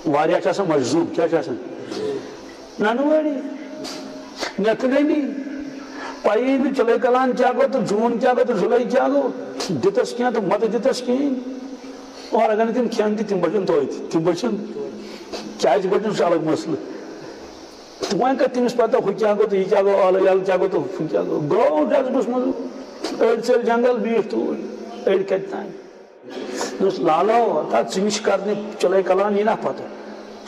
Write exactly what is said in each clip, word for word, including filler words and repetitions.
واریاہ چھِ آسان مجذوب، کیٛاہ چھِ آسان؟ ننہٕ وٲری، نٮ۪تھٕ نٔنی، پَیی نہٕ چِلَے کلان کیٛاہ گوٚو تہٕ جوٗن کیٛاہ گوٚو تہٕ جُلَے کیٛاہ گوٚو، دِتَس کینٛہہ تہٕ مَتہٕ دِتَس کِہیٖنۍ۔ اور اگر نہٕ تِم کھٮ۪ن تہِ، تِم بَچَن توتہِ، تِم بَچَن کیٛازِ بَچَن، سُہ چھُ الگ مسلہٕ۔ تہٕ وۄنۍ کَتہِ تٔمِس پَتہ ہُہ کیٛاہ گوٚو تہٕ یہِ کیٛاہ گوٚو، ٲلہٕ یَلہٕ کیٛاہ گوٚو تہٕ ہُہ کیٛاہ گوٚو۔ گوٚو جذبَس منٛز، أڑۍ ژٔلۍ جنٛگل، بیٖٹھۍ توٗرۍ، أڑۍ کَتہِ تام۔ دوٚپُس، "لالو، تَتھ ژٕ نِش کَرنہِ چِلَے کلان یی نا پَتہٕ؟"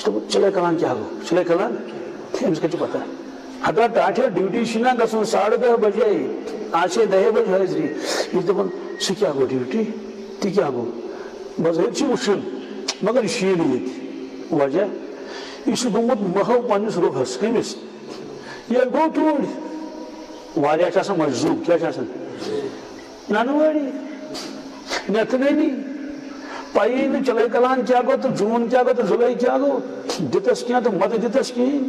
دوٚپُن، "چِلَے کلان کیٛاہ گوٚو؟ چِلَے کلان؟ أمِس کَتہِ چھِ پَتہ؟" ہتا ٹاٹھیو ڈیوٹی چھِ نا گژھُن ساڑٕ دَہ بجے، آز چھے دَہے بجہِ حٲضری۔ یہِ چھِ دَپان، "سُہ کیٛاہ گوٚو ڈیوٹی؟ تہِ کیٛاہ گوٚو؟" بظٲہِر چھِ وٕچھُن، مگر یہِ چھُیی نہٕ ییٚتہِ۔ وجہ، یہِ چھُ گوٚمُت محو پنٛنِس روحَس۔ کٔمِس؟ یہِ گوٚو توٗرۍ۔ واریاہ چھِ آسان مجذوب، کیٛاہ چھِ آسان؟ ننہٕ وٲری، نٮ۪تھٕ نٔنی، پَیی نہٕ چِلَے کلان کیٛاہ گوٚو تہٕ جوٗن کیٛاہ گوٚو تہٕ جُلَے کیٛاہ گوٚو، دِتَس کینٛہہ تہٕ مَتہٕ دِتَس کِہیٖنۍ۔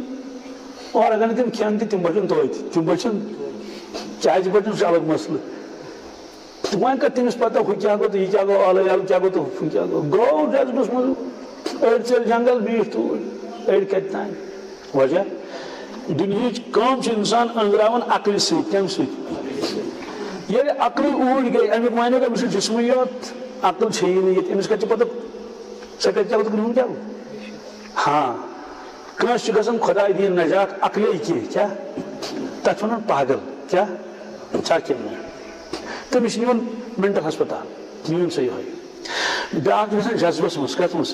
اور اگر نہٕ تِم کھٮ۪ن تہِ، تِم بَچَن توتہِ، تِم بَچَن کیٛازِ بَچَن، سُہ چھُ الگ مسلہٕ۔ تہٕ وۄنۍ کَتہِ تٔمِس پَتہ ہُہ کیٛاہ گوٚو تہٕ یہِ کیٛاہ گوٚو، ٲلہٕ یَلہٕ کیٛاہ گوٚو تہٕ ہُہ کیٛاہ گوٚو؟ گوٚو جذبَس منٛز، أڑۍ ژٔلۍ جنٛگل، بیٖٹھۍ توٗرۍ، أڑۍ کَتہِ تام۔ وجہ، دُنیہٕچ کٲم چھِ اِنسان أنٛزراوان عقلہِ سۭتۍ۔ کَمہِ سۭتۍ؟ ییٚلہِ عقلٕے اوٗرۍ گٔے، اَمیُک معنی گوٚو، أمِس چھُ جسمٕے یوت، عقل چھیی نہٕ ییٚتہِ۔ أمِس کَتہِ چھِ پَتہ، ژےٚ کَتہِ کیٛاہ ووٚتُکھ، نوٗن کیٛاہ گوٚو؟ ہاں، کٲنٛسہِ چھُ گژھان خۄداے دِیِن نجات عقلے کینٛہہ، کیٛاہ؟ تَتھ چھِ وَنان پاگل، کیٛاہ؟ چھا کِنہٕ نہ؟ تٔمِس چھِ نِوان mental ہسپتال، میون سا یِہوٚے۔ بیٛاکھ چھُ گژھان جذبَس منٛز، کَتھ منٛز؟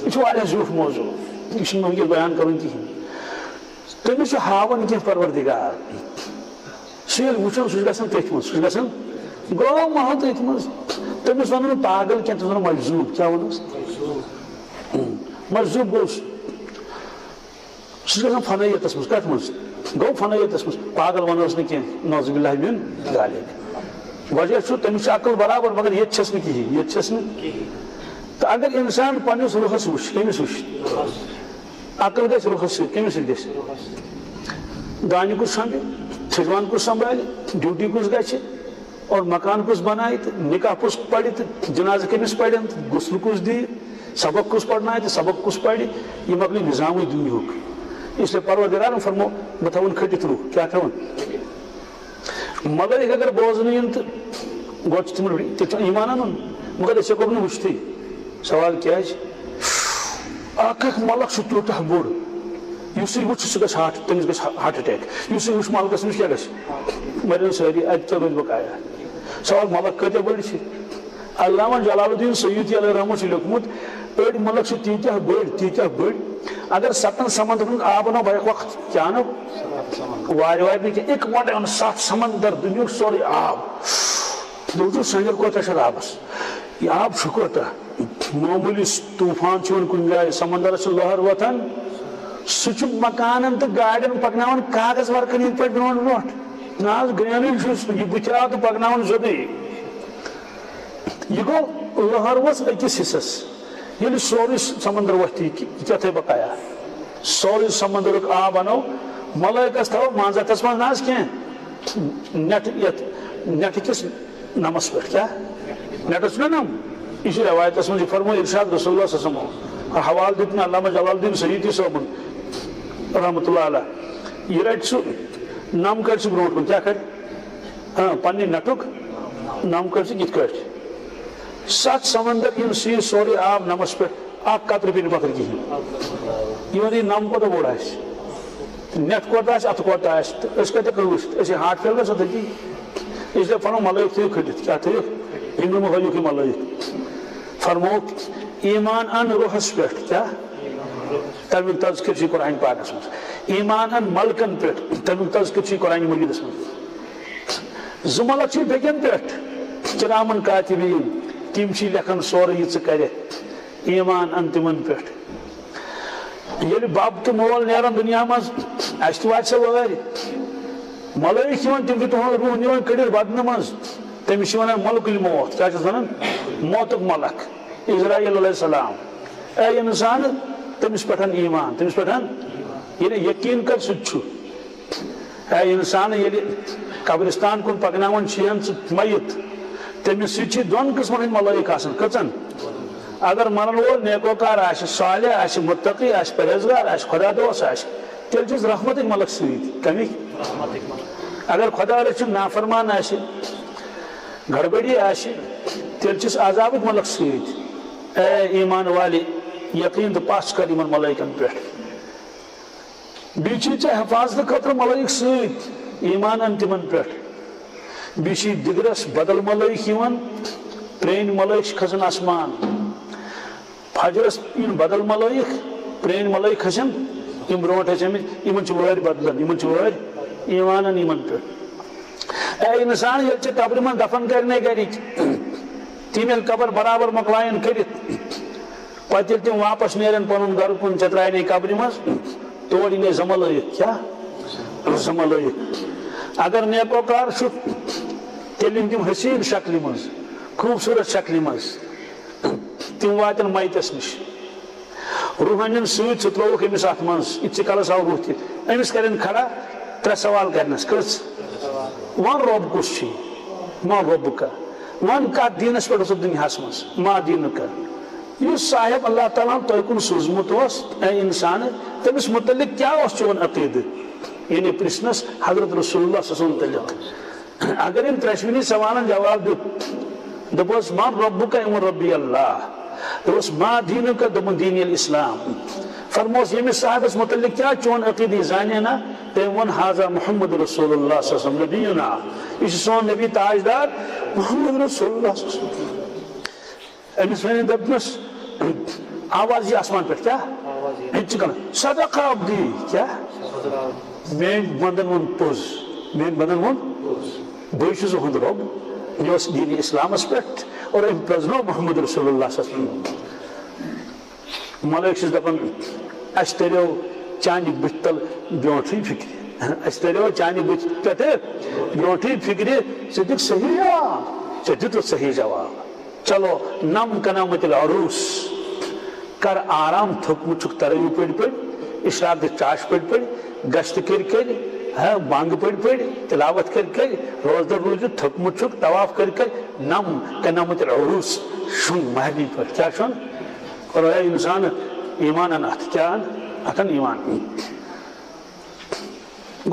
یہِ چھُ واریاہ زیوٗٹھ موضوع، یہِ چھُنہٕ مےٚ وٕنکیٚس بیان کَرُن کِہیٖنۍ۔ تٔمِس چھُ ہاوان کینٛہہ پروردگار۔ سُہ ییٚلہِ وٕچھان، سُہ چھُ گژھان تٔتھۍ منٛز، سُہ چھُ گژھان، گوٚو محل تٔتھۍ منٛز۔ تٔمِس وَنو نہٕ پاگل کینٛہہ، تٔمِس وَنو مجذوب۔ کیٛاہ وَنوس؟ مجذوب گوٚو سُہ۔ سُہ چھُ گژھان فنٲیتَس منٛز۔ کَتھ منٛز؟ گوٚو فنٲیتَس منٛز۔ پاگل وَنوس نہٕ کینٛہہ، نعوذ باللہ من ذالک۔ وجہ چھُ، تٔمِس چھِ عقل برابر، مگر ییٚتہِ چھَس نہٕ کِہیٖنۍ، ییٚتہِ چھَس نہٕ۔ تہٕ اگر اِنسان پنٛنِس روحَس وٕچھِ، کٔمِس وٕچھِ؟ عقل گژھِ روحَس سۭتۍ، کٔمِس سۭتۍ گژھِ؟ دانہِ کُس سۄمبہِ، تھٔجوان کُس سنبھالہِ، ڈیوٹی کُس گژھِ، اور مکان کُس بنایہِ تہٕ نکاح کُس پرِ تہٕ جنازٕ کٔمِس پرن تہٕ غسل کُس دِیہِ، سبق کُس پرنایہِ تہٕ سبق کُس پرِ، یہِ مۄکلہِ نظامٕے دُنیہُک۔ اس لیے پروردگارن فرمو، بہٕ تھاوَن کھٔٹِتھ روح، کیٛاہ تھاوَن؟ ملٲیِک اگر بوزنہٕ یِن تہٕ گۄڈٕ چھِ تِمن، تیٚلہِ چھُ ایمان اَنُن، مگر أسۍ ہٮ۪کوکھ نہٕ وٕچھتھٕے۔ سوال کیٛازِ؟ اکھ اکھ ملک چھُ تیوٗتاہ بوٚڑ، یُس یہِ وٕچھِ سُہ گژھِ ہارٹ، تٔمِس گژھِ ہارٹ اٹیک، یُس یہِ وٕچھِ ملکس، أمِس کیٛاہ گژھِ؟ مرن سٲری، اَتہِ تہِ روزِ بقایا۔ سوال، ملک کۭتیاہ بٔڑۍ چھِ؟ علامہ جلال الدین سیوطی علیہ رحمہ چھُ لیوٚکھمُت، أڑۍ ملک چھِ تیٖتیاہ بٔڑۍ، تیٖتیاہ بٔڑۍ، اگر ستن سمندرن ہُنٛد آب انو بیک وقت، کیٛاہ انو؟ وارِ وارِ نہٕ کینٛہہ، اِکوٹے اوٚن ستھ سمندر، دُنیہُک سورُے آب۔ دوٚپُس، سنجر کوتاہ چھُ آبس؟ یہِ آب چھُ کوتاہ؟ معموٗلی طوٗفان چھُ یِوان کُنہِ جایہِ، سمندرس چھِ لہر وۄتھان، سُہ چھُ مکانن تہٕ گاڑٮ۪ن پکناوان کاغذ ورقن ہٕنٛدۍ پٲٹھۍ برونٛٹھ برونٛٹھ۔ نہ حظ، گرینٕے چھُس، یہِ بٕتھِ آو تہٕ پکناوان سیوٚدُے۔ یہِ گوٚو لہر ؤژھ أکِس حصس۔ ییٚلہِ سورُے سمندر وۄتھِ، یہِ کہِ-، یہِ کیٛاہ تھٲے بقایا؟ سورُے سمندرُک آب اَنو، ملٲیکس تھاوو منٛز اَتھس منٛز نہ حظ کینٛہہ، نٮ۪ٹھ یَتھ، نٮ۪ٹھٕ کِس نمس پٮ۪ٹھ۔ کیٛاہ؟ نٮ۪ٹس چھُنہ نم؟ یہِ چھُ رٮ۪وایتس منٛز، یہِ فرموو ارشاد رسول اللہ صلی اللہ علیہ وسلم۔ حوالہٕ دیُت مےٚ علامہ جلال الدین سیوطی صٲبُن رحمتہ اللہ علیہ۔ یہِ رَٹہِ سُہ نم، کَڑِ سُہ برونٛٹھ کُن۔ کیٛاہ کَڑِ؟ ہاں، پننہِ نٹُک نم کٔرۍ زِ یِتھ کٲٹھۍ۔ ستھ سمندر یِن سُہ یہِ سورُے آب نمس پٮ۪ٹھ، اکھ قطرٕ پیٚیہِ نہٕ پتھر کِہیٖنۍ۔ یہِ وَنہٕ یہِ نم کوٗتاہ بوٚڑ آسہِ، نٮ۪ٹھ کوٗتاہ آسہِ، اَتھٕ کوٗتاہ آسہِ، تہٕ أسۍ کَتہِ ہٮ۪کو وٕچھِتھ؟ أسۍ ہارٹ فیل گژھو تٔتی۔ اس لیے فرمو ملٲیِک تھٲیِو کھٔٹِتھ۔ کیٛاہ تھٲیِو؟ یِم نِمو یوٚکُے ملٲیِک۔ فرمووُکھ، ایمان اَن روحس پٮ۪ٹھ۔ کیٛاہ؟ تَمیُک تذکر چھُ قرآن پاکس منٛز۔ ایمان اَن ملکن پٮ۪ٹھ، تَمیُک تذکر چھُ قرآن مجیدس منٛز۔ زٕ ملک چھِ بیٚکٮ۪ن پٮ۪ٹھ، کرامن کاتبین، تِم چھِ لیکھان سورُے یہِ ژٕ کرکھ، ایمان اَن تِمن پٮ۪ٹھ۔ ییٚلہِ بب تہٕ مول نیرن دُنیا منٛز، اَسہِ تہِ واتہِ سۄ وٲرۍ۔ ملٲیِک چھِ یِوان، تِم چھِ تُہُنٛد روح نِوان کٔڑِتھ بدنہٕ منٛز، تٔمِس چھِ وَنان ملک الموت۔ کیٛاہ چھِس وَنان؟ موتُک ملک، عزرائیل علیہ السلام۔ اے انسان، تٔمِس پٮ۪ٹھ ایمان، تٔمِس پٮ۪ٹھ یعنی یقین کر سُہ تہِ چھُ۔ اے انسان، ییٚلہِ قبرستان کُن پکناوان چھِہن ژٕ میت، تٔمِس سۭتۍ چھِ دۄن قٕسمن ہٕنٛدۍ ملٲیِک آسان۔ کٔژن؟ اگر مرن وول نیکوکار آسہِ، صالح آسہِ، متقی آسہِ، پرہیزگار آسہِ، خدا دوست آسہِ، تیٚلہِ چھُس رحمتٕکۍ ملک سۭتۍ۔ کمِکۍ؟ اگر خدا رٔچھِن نافرمان آسہِ، گڑبڑی آسہِ، تیٚلہِ چھِس عذابٕکۍ ملک سۭتۍ۔ اے ایمان والے، یقین تہٕ پژھ کر یِمن ملٲیکن پٮ۪ٹھ۔ بیٚیہِ چھِ ژےٚ حفاظتہٕ خٲطرٕ ملٲیِک سۭتۍ، ایمان اَن تِمن پٮ۪ٹھ۔ بیٚیہِ چھِ دِگرس بدل ملٲیِک یِوان، پرٛٲنۍ ملٲیِک چھِ کھسان آسمان۔ فجرس یِن بدل ملٲیِک، پرٛٲنۍ ملٲیِک کھسن، یِم برونٛٹھ ٲسۍ آمٕتۍ، یِمن چھِ وٲرۍ بدلان، یِمن چھِ وٲرۍ ایمان اَن یِمن پٮ۪ٹھ۔ اے انسان، ییٚلہِ ژےٚ قبرِ منٛز دفن کرنے گرِکۍ، تِم ییٚلہِ قبر برابر مۄکلایَن کٔرِتھ، پتہٕ ییٚلہِ تِم واپس نیرن پنُن گرٕ کُن، ژےٚ ترٛاینے قبرِ منٛز، تور یِنے زٕ ملٲیِک۔ کیٛاہ؟ زٕ ملٲیِک۔ اگر نیکوکار چھُکھ، تیٚلہِ یِن تِم حسیٖن شکلہِ منٛز، خوٗبصوٗرت شکلہِ منٛز۔ تِم واتن میتس نِش۔ روح انن سۭتۍ، سُہ ترٛووُکھ أمِس اتھ منٛز، یِتھٕ کلس آو روح تہِ۔ أمِس کرن کھڑا ترٛےٚ سوال کرنس۔ کٔژ؟ وَن، رۄب کُس چھُے؟ ما ربک؟ وَن، کتھ دیٖنس پٮ۪ٹھ اوسُکھ دُنیاہس منٛز؟ ما دینک؟ یُس صاحب اللہ تعالیٰ ہن تۄہہِ کُن سوٗزمُت اوس، اے انسان، تٔمِس متعلق کیٛاہ اوس چون عقیدٕ؟ یعنی پرژھنس حضرت رسول اللہ صلی اللہ علیہ وسلم متعلق۔ اگر أمۍ ترٛٮ۪شوٕنی سوالن جواب دیُت، دوٚپُس، من ربک؟ أمۍ ووٚن، ربی اللہ۔ دوٚپُس، ما دینک؟ دوٚپُن، دینی الاسلام۔ فرموس، ییٚمِس صاحبس متعلق کیٛاہ چون عقیدٕ، یہِ زانے نا؟ تٔمۍ ووٚن، هذا محمد رسول اللہ صلی اللہ علیہ وسلم نبینا۔ یہِ چھُ سون نبی تاجدار محمد رسول اللہ صلی اللہ علیہ وسلم۔ أمِس وَنہِ، دوٚپنَس، آواز یی آسمان پٮ۪ٹھ، کیٛاہ؟ آواز یی۔ أمۍ چھِ کَران، صدق عبدی، کیٛاہ؟ صدق عبدی۔ میٛٲنۍ بنٛدَن ووٚن پوٚز، میٛٲنۍ بنٛدَن ووٚن پوٚز۔ بٕے چھُس یِہُنٛد رۄب، مےٚ اوس دیٖنِ اِسلامَس پٮ۪ٹھ اور أمۍ پرٛزنوو محمد رسول اللہ صلی اللہ علیہ وسلم۔ ملٲیِک چھِس دَپان، اَسہِ تٔرِو چانہِ بٕتھِ تَل برٛونٛٹھٕے فِکرِ، اَسہِ تٔرِو چانہِ بٕتھِ پٮ۪ٹھٕ برٛونٛٹھٕے فِکرِ، ژٕ دِکھ صحیح جواب، ژےٚ دیُتُتھ صحیح جواب۔ چلو، نم کنامت العروس، کر آرام، تھوٚکمُت چھُکھ ترٲوِو پٔڑۍ پٔڑۍ، اشراق دِ چاش پٔڑۍ پٔڑۍ، گشت کٔرۍ کٔرۍ، ہا، بانٛگہٕ پٔڑۍ پٔڑۍ، تلاوت کٔرۍ کٔرۍ، روزدر روٗزِتھ تھوٚکمُت چھُکھ، طواف کٔرۍ کٔرۍ، نم کنامت العروس، شۄنٛگ مہرنہِ پٲٹھۍ۔ کیٛاہ شۄنٛگ؟ اور اے انسان، ایمان اَن اَتھ، کیٛاہ اَن؟ اَتھ اَن ایمان۔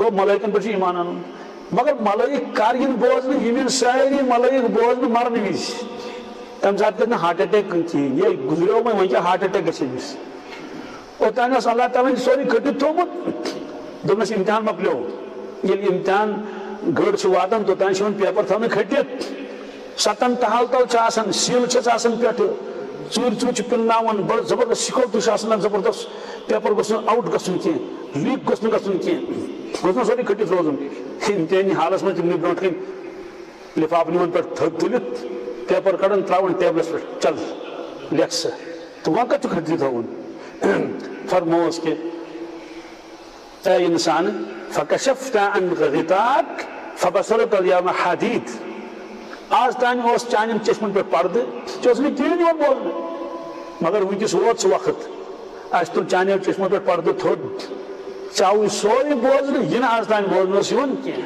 گوٚو، ملٲیکن پٮ۪ٹھ چھُ ایمان اَنُن۔ مگر ملٲیک کر یِن بوزنہٕ؟ یِم یِن سٲری ملٲیک بوزنہٕ مرنہٕ وِزِ۔ تَمہِ ساتہٕ گژھِ نہٕ ہارٹ اٹیک کِہیٖنۍ۔ یہِ گُزریو وۄنۍ، وۄنۍ کیٛاہ ہارٹ اٹیک گژھِ أمِس؟ اوٚتام اوس اللہ تعالیٰ ہن سورُے کھٔٹِتھ تھوٚومُت۔ دوٚپنَس، امتحان مۄکلیو۔ ییٚلہِ امتحان گٔر چھِ واتان، توٚتام چھِ یِوان پیپر تھاونہٕ کھٔٹِتھ۔ ستن تحال تل چھِ آسان، سیٖل چھَس آسان پٮ۪ٹھٕ، ژوٗرِ ژوٗرِ چھِ پِلناوان، بڑٕ زبردست سِکوپ تہِ چھُ آسان، زبردست۔ پیپر گوٚژھ نہٕ آوُٹ گژھُن کینٛہہ، لیٖک گوٚژھ نہٕ گژھُن کینٛہہ، گوٚژھ نہٕ سورُے کھٔٹِتھ روزُن۔ امتحٲنی حالس منٛز تِمنٕے برونٛٹھ کَنۍ لِفافہٕ نِوان پٮ۪ٹھ تھٔد تُلِتھ، پیپر کڑان، تراوان ٹیبلس پٮ۪ٹھ، چل، لیکھ سا۔ تہٕ وۄنۍ کتھ چھُ کھٔٹِتھ تھاوُن؟ فرمووس کہِ، اے انسان، فکشفت عنک غطاک فبصرک الیوم حدید۔ آز تام اوس چانٮ۪ن چشمن پٮ۪ٹھ پردٕ، ژےٚ اوس نہٕ کِہیٖنۍ یِوان بوزنہٕ۔ مگر وٕنکیٚس ووت سُہ وقت، اَسہِ تُل چانیو چشمو پٮ۪ٹھ پردٕ تھوٚد، ژےٚ آوُے سورُے بوزنہٕ، یہِ نہٕ آز تام بوزنہٕ اوس یِوان کینٛہہ۔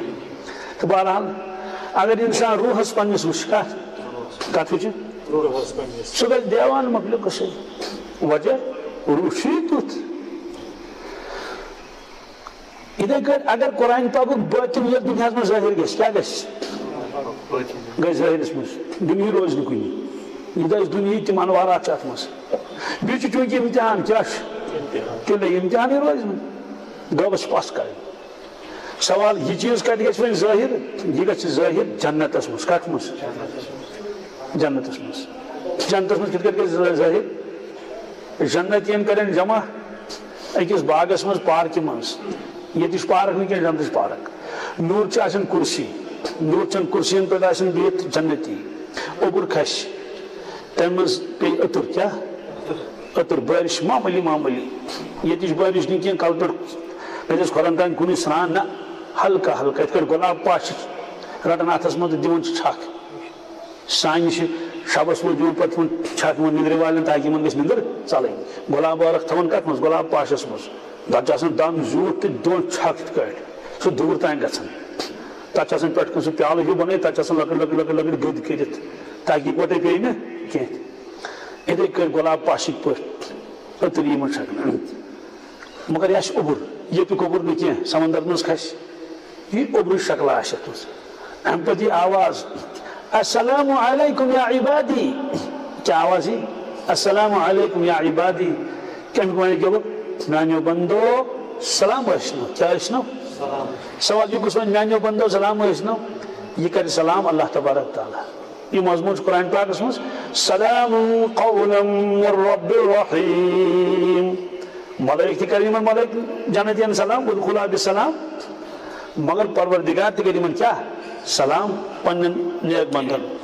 تہٕ بہرحال، اگر انسان روحس پننِس وٕچھِ، کتھ، کتھ وٕچھِ؟ روحس پننِس۔ سُہ گژھِ دیوانہٕ مۄکلیو قصے۔ وجہ، روح چھُے تیُتھ۔ یِتھے کٲٹھۍ اگر قرآن پاکُک باطن ییٚلہِ دُنیاہس منٛز ظٲہِر گژھِ، کیٛاہ گژھِ؟ گژھِ ظٲہِرس منٛز، دُنیاہٕے روزِ نہٕ کُنہِ۔ یہِ دَزِ دُنیاہٕے، تِم انوارات چھِ اتھ منٛز۔ بیٚیہِ چھُ چوٗنٛکہِ امتحان، کیٛاہ چھُ؟ تیٚلہِ امتحانٕے روزِ نہٕ۔ غٲبس چھِ پژھ کرٕنۍ۔ سوال، یہِ چیٖز کتہِ گژھِ وۄنۍ ظٲہِر؟ یہِ گژھِ ظٲہِر جنتس منٛز۔ کتھ منٛز؟ جنتس منٛز۔ جنتس منٛز کِتھ کٲٹھۍ گژھِ ظٲ-، ظٲہِر؟ جنتین کرن جمع أکِس باغس منٛز، پارکہِ منٛز۔ ییٚتہِ چھِ پارک نہٕ کینٛہہ، جنتٕچ پارک۔ نوٗر چھِ آسان کُرسی، نوٗر چٮ۪ن کُرسین پٮ۪ٹھ آسن بِہِتھ جنتی۔ اوٚبُر کھسہِ، تَمہِ منٛز پیٚیہِ أتُر۔ کیٛاہ؟ أتُر، بٲرِش معموٗلی معموٗلی۔ ییٚتِچ بٲرِش نہٕ کینٛہہ، کلہٕ پٮ۪ٹھ گژھٮ۪س کھۄرن تام کُنُے سرٛان، نہ، ہلکہٕ ہلکہٕ، یِتھ کٲٹھۍ گۄلاب پاش چھِ رٹان اتھس منٛز تہٕ دِوان چھِ چھکھ۔ سانہِ چھِ شبس منٛز دِوان پتہٕ تِمن چھکھ یِمن نِندرِ والٮ۪ن، تاکہِ یِمن گژھِ نِندٕر ژلٕنۍ۔ گۄلاب عٲرق تھاوان کتھ منٛز؟ گۄلاب پاشس منٛز۔ تتھ چھُ آسان دم زیوٗٹھ تہٕ دِوان چھکھ یِتھ کٲٹھۍ، سُہ دوٗر تام گژھان۔ تتھ چھُ آسان پٮ۪ٹھٕ کُن سُہ پیالہٕ ہیوٗ بنٲوِتھ، تتھ چھِ آسان لۄکٕٹۍ لۄکٕٹۍ لۄکٕٹۍ لۄکٕٹۍ گٔدۍ کٔرِتھ، تاکہِ یِکوٹے پیٚیہِ نہٕ کینٛہہ۔ یِتھَے کٔٹھۍ گۄلاب پاشِکۍ پٲٹھۍ أتٕر یِمَن شکلہٕ۔ مگر یہِ آسہِ اوٚبُر، ییٚتیُک اوٚبُر نہٕ کینٛہہ، سمندر منٛز کھسہِ، یہِ اوٚبرٕچ شکلہ آسہِ یَتھ منٛز۔ اَمہِ پتہٕ یہِ آواز، "السلام علیکم یا عبادی"۔ کیٛاہ آواز یی؟ "السلام علیکم یا عبادی"۔ کَمیُک وَنہِ کیٛاہ گوٚو؟ "میٛانیو بندو، سلام ٲسۍ نو۔" کیٛاہ ٲسۍ نو؟ سوال یہِ کُس وَنہِ، "میٛانیو بندو، سلام ٲسۍ نو"؟ یہِ کَرِ سلام اللہ تبارک تعالیٰ۔ یہِ مضموٗن چھُ قرآن پاکَس منٛز، "سلام قولا من رب الرحیم"۔ ملائک تہِ کَرِ یِمَن ملائک جنتیَن سلام، "ادخلا بسلام"۔ مگر پروردگار تہِ کَرِ یِمَن کیٛاہ؟ سلام پنٛنٮ۪ن نیک بندن۔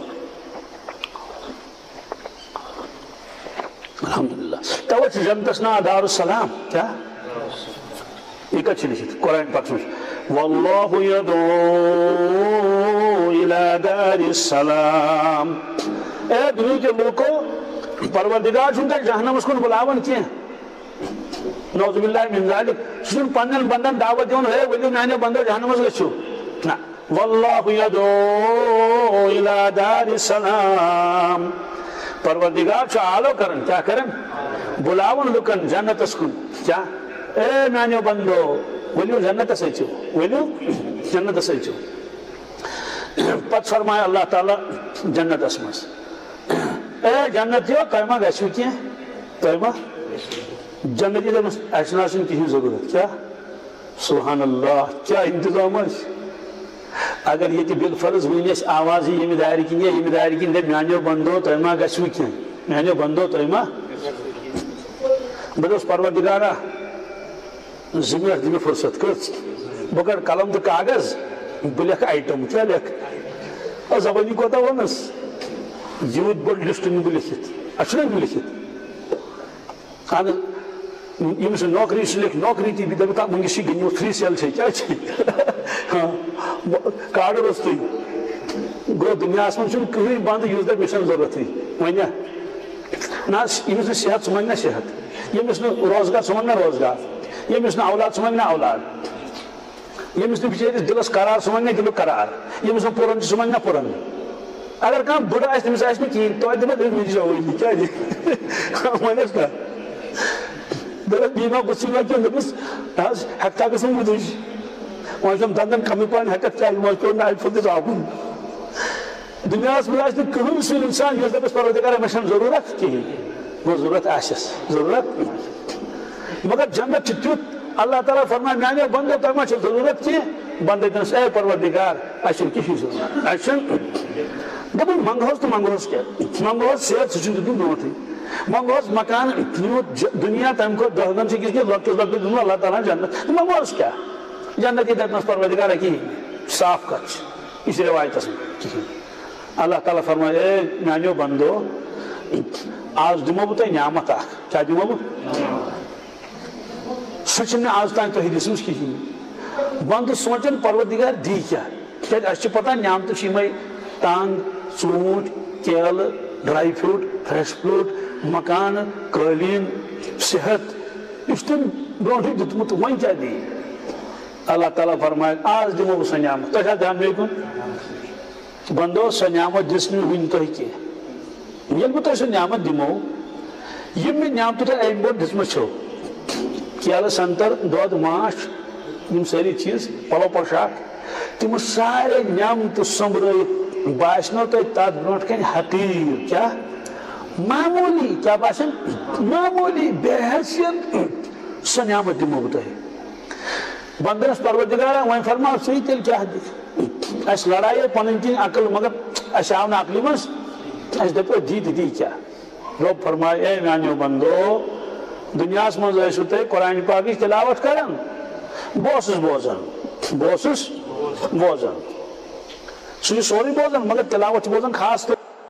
الحمدللہ۔ توے چھُ جنتس ناو دار السلام۔ کیٛاہ؟ یہِ کتہِ چھُ لیٚکھِتھ؟ قرآن پاکس منٛز، "واللہ یدعو الی دار السلام"۔ اے دُنیہٕکیو لوٗکو، پروردگار چھُنہٕ تۄہہِ جہنمس کُن بُلاوان کینٛہہ۔ نعوذ باللہ من ذالک۔ سُہ چھُنہٕ پننٮ۪ن بندن دعوت دِوان، "ہے، ؤلِو میانیو بندو، جہنمس گٔژھِو۔" نہ۔ "واللہ یدعو الی دار السلام"۔ پروردگار چھُ آلو کران، کیٛاہ کران؟ بُلاوان لُکن جنتس کُن۔ کیٛاہ؟ "اے میانیو بندو، ؤلِو جنتس أژِو، ؤلِو جنتس أژِو۔" پتہٕ فرمایہِ اللہ تعالیٰ جنتس منٛز، "اے جنتیو، تۄہہِ ما گژھِو کینٛہہ؟ تۄہہِ ما؟" جنتی دَپَس، "اَسہِ نہ حظ چھُنہٕ کِہیٖنۍ ضروٗرت۔" کیٛاہ؟ سبحان اللہ، کیٛاہ انتظام آسہِ؟ اگر ییٚتہِ بالفرض وٕنہِ اَسہِ آواز یی ییٚمہِ دارِ کِنۍ یا ییٚمہِ دارِ کِنۍ، دَپہِ، "میٛانیو بندو، تۄہہِ ما گژھِوٕ کینٛہہ؟ میٛانیو بندو، تۄہہِ ما؟" بہٕ دَپَس، "پروردگارا، زٕ منٹ دِ مےٚ فرصت، کٔژ؟ بہٕ کَڑٕ قلم تہٕ کاغذ، بہٕ لیکھٕ آیٹم، کیٛاہ لیکھٕ؟ آ، زبٲنی کوتاہ وَنَس؟ یوٗت بوٚڑ لسٹ نِمہٕ بہٕ لیکھِتھ۔ اَسہِ چھُنہ یہِ لیکھِتھ؟" اہن حظ، ییٚمِس نہٕ نوکری چھِ، لیکھِ نوکری تہِ، بیٚیہِ دَپہِ، "تَتھ وٕنکیٚس چھِ گِنٛدِمُت تھرٛی سٮ۪ل چھے، کیٛاہ چھے؟" ہاں، بہٕ کارڈ روٚستُے۔ گوٚو، دُنیاہَس منٛز چھُنہٕ کٕہٕنۍ بنٛد یُس دَپہِ، "مےٚ چھَنہٕ ضوٚرَتھٕے"۔ وۄنۍ یا؟ نہ حظ، ییٚمِس نہٕ صحت، سُہ منٛگہِ نہ صحت۔ ییٚمِس نہٕ روزگار، سُہ منٛگہِ نہ روزگار، سُہ منٛگہِ نہ اولاد۔ ییٚمِس نہٕ بِچٲرِس دِلَس قرار، سُہ وَنہِ مےٚ دِلُک قرار۔ ییٚمِس نہٕ پُرن چھُ، سُہ وَنہِ مےٚ پُرن۔ اگر کانٛہہ بُڈٕ آسہِ، تٔمِس آسہِ نہٕ کِہیٖنۍ، توتہِ دِمو تٔمِس مِجہِ جوٲنی، کیٛازِ؟ وَنٮ۪س نہ۔ دوٚپمَس، "بیٚیہِ ما گوٚژھ یہِ ما کیٚنٛہہ؟" دوٚپمَس، "نہ حظ، ہٮ۪کتھا گٔژھٕم مُدٕج۔ وۄنۍ چھُم دَنٛدَن کَمٕے پَہَن ہٮ۪کَتھ، کیٛازِ وۄنۍ پیوٚو نایہِ پھوٚل تہِ ترٛاوُن۔" دُنیاہَس منٛز آسہِ نہٕ کٕہٕنۍ سُہ اِنسان یُس دَپٮ۪س، "پروردگارا، مےٚ چھَنہٕ ضروٗرت کِہیٖنۍ۔" گوٚو ضروٗرت آسٮ۪س، ضروٗرت۔ مگر جنت چھِ تیُتھ، اللہ تعالیٰ فرمایہِ، "میٛانیو بندو، تۄہہِ ما چھو ضروٗرت کینٛہہ؟" بندٕ دَپنَس، "اے پروردگار، اَسہِ چھُنہٕ کِہیٖنۍ ضروٗرت، اَسہِ چھُنہٕ۔" دَپُن، "منٛگہوس تہٕ منٛگہوس کیٛاہ؟ منٛگہوس صحت، سُہ چھُنہٕ دیُتمُت برونٛٹھٕے۔ منٛگہوس مکان، یوٗت ج-، دُنیا تَمہِ کھۄتہٕ دَہ گَن چھِ أکِس کِس لۄکٹِس لۄکٹِس دیُتمُت اللہ تعالیٰ ہَن جنت۔ تہٕ منٛگہوس کیٛاہ؟" جنت یی دَپنَس، "پروردگارا، کِہیٖنۍ، صاف کَتھ چھِ۔" یہِ چھِ رِوایتَس منٛز کِہیٖنۍ۔ اللہ تعالیٰ فرمایہِ، "اے میٛانیو بندو، آز دِمو بہٕ تۄہہِ نعمت اَکھ۔" کیٛاہ دِمو بہٕ؟ سُہ چھُنہٕ آز تام تۄہہِ دِژمٕژ کِہیٖنۍ۔ بندٕ سونٛچان، "پروردگار دی کیٛاہ؟" تِکیٛازِ اَسہِ چھِ پتہ، نعمتہٕ چھِ یِمَے ٹنٛگ، ژوٗنٛٹھۍ، کیلہٕ، ڈراے فروٹ، فریش فروٹ، مکانہٕ، قٲلیٖن، صحت، یہِ چھُ تٔمۍ برونٛٹھٕے دیُتمُت، وۄنۍ کیٛاہ دی؟ اللہ تعالیٰ فرمایہِ، "آز دِمو بہٕ سۄ نعمت۔" تۄہہِ چھا دھیان بیٚیہِ کُن؟ بندو، سۄ نعمت دِژ نہٕ وٕنہِ تۄہہِ کینٛہہ۔ ییٚلہِ بہٕ تۄہہِ سۄ نعمت دِمو، یِم مےٚ نعمتہٕ تۄہہِ اَمہِ برونٛٹھ دِژمٕژ چھو، کیلہٕ، سنٛگتر، دۄد، ماچھ، یِم سٲری چیٖز، پلو پوشاک، تِم سارے نعمتہٕ سۄمبرٲیِتھ باسنو تۄہہِ تَتھ برونٛٹھ کَنہِ حقیٖر، کیٛاہ؟ معموٗلی، کیٛاہ باسان؟ معموٗلی، بے حیثیت۔ سۄ نعمت دِمو بہٕ تۄہہِ۔ بندٕ دَپنَس، "پروردگارا، وۄنۍ فرماو ژٕے، تیٚلہِ کیٛاہ دِکھ؟ اَسہِ لڑایے پنٕنۍ کِنۍ عقل، مگر اَسہِ آو نہٕ عقلہِ منٛز، اَسہِ دَپیو دی تہٕ دی کیٛاہ؟" رۄب فرمایہِ، "اے میٛانیو بندو، دُنیاہَس منٛز ٲسِو تُہۍ قرآن پاکٕچ تلاوت کران، بہٕ اوسُس بوزان، بہٕ اوسُس بوزان۔" سُہ چھُ سورُے بوزان، مگر تلاوت چھُ بوزان خاص طور۔